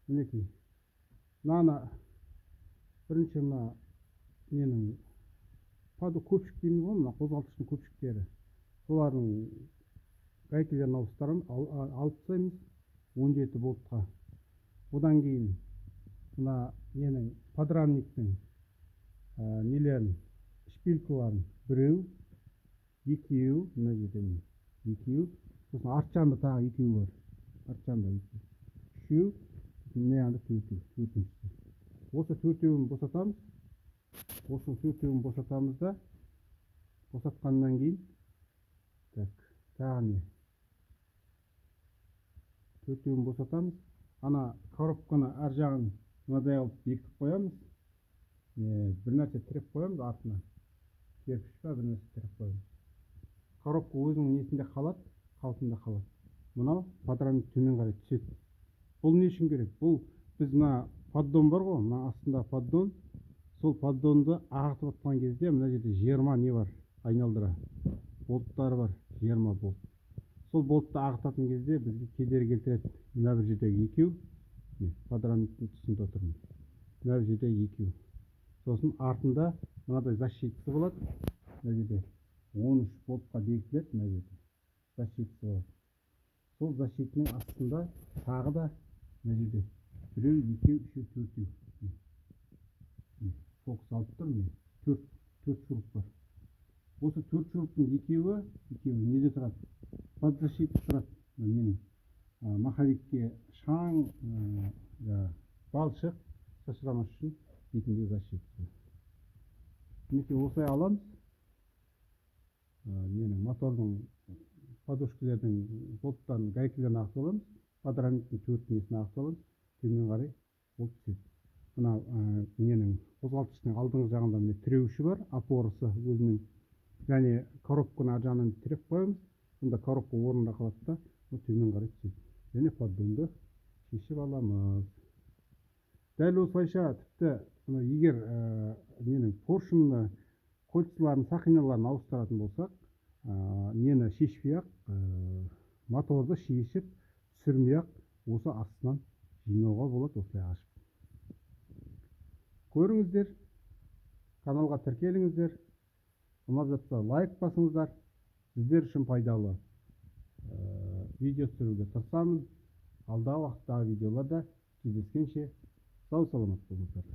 Мінекей, мынаны бірінші мына ненің көпшік дейміз ғой, мына қозғалтқыштың көпшіктері, солардың гайкалерін ауыстырамыз, алып тастаймыз 17 болтқа. Одан кейін мына ненің, подрамниктің нелерін, шпилькаларын, біреу, екеу, мына жерде, міне, екеу, сосын арт жағында тағы екеуі бар, арт жағында екеу, үшеу, сосын мына жағында төртеу, төртіншісі. Осы төртеуін босатамыз. Осы төртеуін босатамыз да, босатқаннан кейін, так, тағы не, төртеуін босатамыз. Ана коробканы ар жағын мынадай қылып бекітіп қоямыз, не, бір нәрсе тіреп қоямыз артына, кирпич па, бір нәрсе тіреп қоямыз. Коробка өзінің несінде қалады, қалпында қалады. Мынау подрамник төмен қарай түседі. Бұл не үшін керек? Бұл біз мына поддон бар ғой, мына астында поддон, сол поддонды ағытып жатқан кезде мына жерде 20 не бар, айналдыра болттары бар, 20 болт. Сол болтты ағытатын кезде бізге кедергі келтіреді. Мына бір жердегі екеу, міне, подрамниктің тұсында тұр, мына бір жердегі екеу, сосын артында мынадай защитасы болады, мына жерде 13 болтқа бекітіледі, мына жерде защитасы болады. Сол защитаның астында тағы да мына жерде біреу, екеу, үшеу, төртеу. Міне, фокус алып тұр, міне, төрт шуруп бар. Осы төрт шуруптың екеуі неде тұрады? Под защита тұрады. Мына ненің, маховикке шаң, жаңағы балшық шашырамас үшін бетіндегі защитасы. Мінекей, осылай аламыз. Ненің, мотордың подушкалердің болттарын, гайкалерін ағытып аламыз, подрамниктің төрт несін ағытып аламыз, төмен қарай ол түседі. Мына ненің, қозғалтқыштың алдыңғы жағында, міне, тіреуіші бар, опорасы өзінің, және коробканы ар жағынан тіреп қоямыз. Сонда коробка орнында қалады да, ол төмен қарай түседі және поддонды шешіп аламыз. Дәл осылайша, тіпті мына егер ненің, поршень кольцаларын, сақиналарын ауыстыратын болсақ, нені шешпей ақ, моторды шешіп түсірмей ақ, осы астынан жинауға болады. Осылай ашып көріңіздер. Каналға тіркеліңіздер, ұнап жатса, лайк басыңыздар. Сіздер үшін пайдалы видео түсіруге тырысамын. Алдағы уақыттағы видеоларда кездескенше, сау саламат болыңыздар.